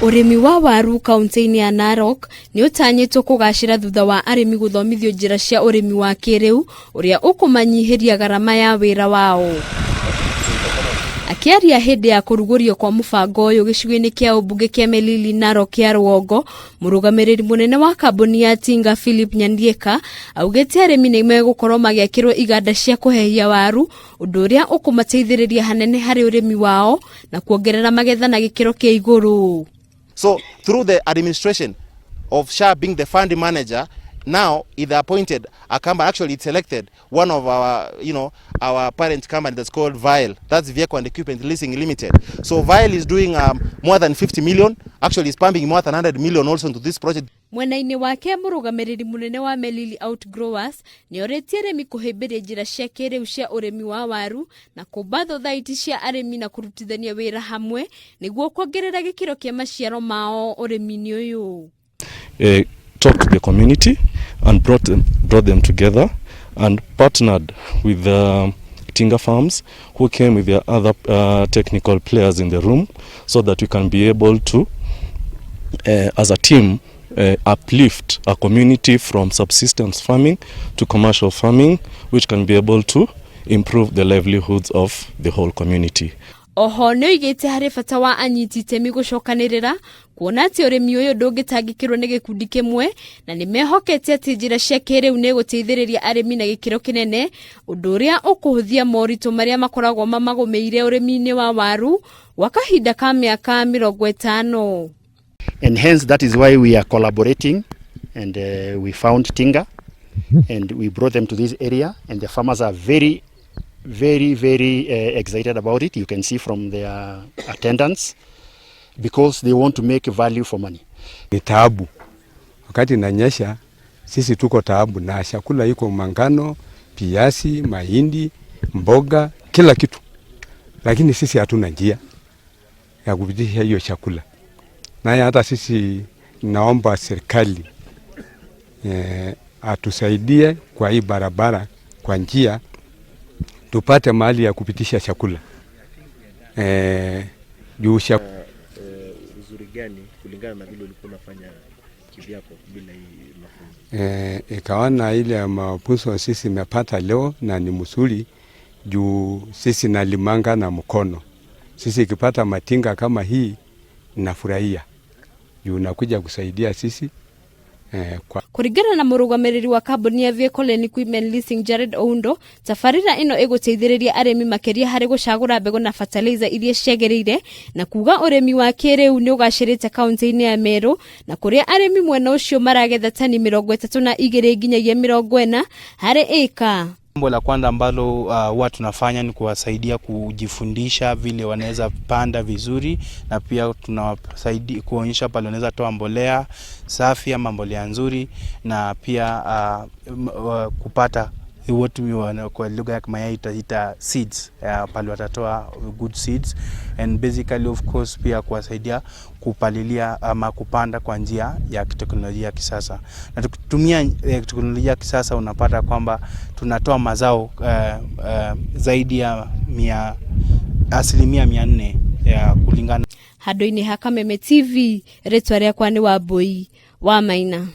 Ũrĩmi wa waru kaunti-inĩ ya Narok nĩ ũtanyĩtwo kũgacĩra thutha wa arĩmi gũthomithio njĩra cia ũrĩmi wa kĩrĩu ũrĩa ũkũmanyihĩria garama ya wĩra wao. Akĩaria hĩndĩ ya kũrugũrio kwa mũbango ũyũ gĩcigo-inĩ kĩa ũmbunge kĩa Melili Narok ya rũgongo, mũrũgamĩrĩri mũnene wa kambuni ya Tinga Philip Nyandieka augĩte arĩmi nĩ megũkorwo magĩakĩrwo iganda cia kũhehia waru, ũndũ ũrĩa ũkũmateithĩrĩria hanene harĩ ũrĩmi wao na kuongerera magetha na gĩkĩro kĩa igũrũ. So through the administration of SHA being the fund manager, now it appointed a company, actually it selected one of our, you know, our parent company that's called VILE. That's Vehicle and Equipment Leasing Limited. So VILE is doing more than 50 million, actually is pumping more than 100 million also into this project. Mwena-inĩ wake mũrũgamĩrĩri mũnene wa Melili Outgrowers nĩ orĩtie arĩmi kũhĩmbĩria njĩra cia kĩrĩu cia ũrĩmi wa waru na kũmba thothaiti cia arĩmi na kũrutithania wĩra hamwe nĩguo kuongerera gĩkĩro kĩa maciaro mao ũrĩmi-inĩ ũyũ. Talked to the community and brought them together and partnered with the Tinga Farms, who came with their other technical players in the room so that we can be able to, as a team, uplift a community from subsistence farming to commercial farming, which can be able to improve the livelihoods of the whole community. Oho nĩ oigĩte harĩ bata wa anyiti itemi gũcokanĩrĩra kuona atĩ ũrĩmi ũyũ ndũngĩtangĩkĩrwo nĩ gĩkundi kĩmwe na nĩ mehokete atĩ njĩra cia kĩrĩu nĩ gũteithĩrĩria arĩmi na gĩkĩro kĩnene, ũndũ ũrĩa ũkũhũthia moritũ marĩa makoragwo mamagũmĩire ũrĩmi-inĩ wa waru gwa kahinda ka mĩaka 50. And hence that is why we are collaborating and we found Tinga and we brought them to this area, and the farmers are very, very, very excited about it. You can see from their attendance, because they want to make value for money. Ni taabu, wakati inanyesha sisi tuko taabu na chakula iko mangano, piasi, mahindi, mboga, kila kitu, lakini sisi hatuna njia ya kupitisha hiyo chakula. Naye hata sisi naomba serikali atusaidie kwa hii barabara, kwa njia tupate mahali ya kupitisha chakula juu Uzuri gani kulingana na vile ulikuwa unafanya kivyako bila hii mafunzo? Ikaona ile mafunzo sisi imepata leo na ni mzuri juu sisi nalimanga na mkono. Sisi ikipata matinga kama hii nafurahia juu nakuja kusaidia sisi kwa Kũringana na mũrũgamĩrĩri wa kambuni ya Vehicle and Equipment Leasing Jared Oundo, tabarĩra ĩno ĩgũteithĩrĩria arĩmi makĩria harĩ gũcagũra mbegũ na fertilizer iria ciagĩrĩire na kuga ũrĩmi wa kĩrĩu nĩ ũgacĩrĩte kaunti-inĩ ya Meru na kũrĩa arĩmi mwena ũcio maragetha tani 32 nginyagia 40 harĩ ĩka. Jambo la kwanza ambalo huwa tunafanya ni kuwasaidia kujifundisha vile wanaweza panda vizuri, na pia tunawasaidia kuonyesha pale wanaweza toa mbolea safi ama mbolea nzuri, na pia kupata what we kwa lugha ya Kimayai itaita seeds, pale watatoa good seeds, and basically, of course, pia kuwasaidia kupalilia ama kupanda kwa njia ya teknolojia ya kisasa. Na tukitumia teknolojia ya kisasa, unapata kwamba tunatoa mazao zaidi ya 400% ya kulingana Handũ-inĩ ha Kameme TV, rĩtwa rĩakwa nĩ Wambui wa Maina.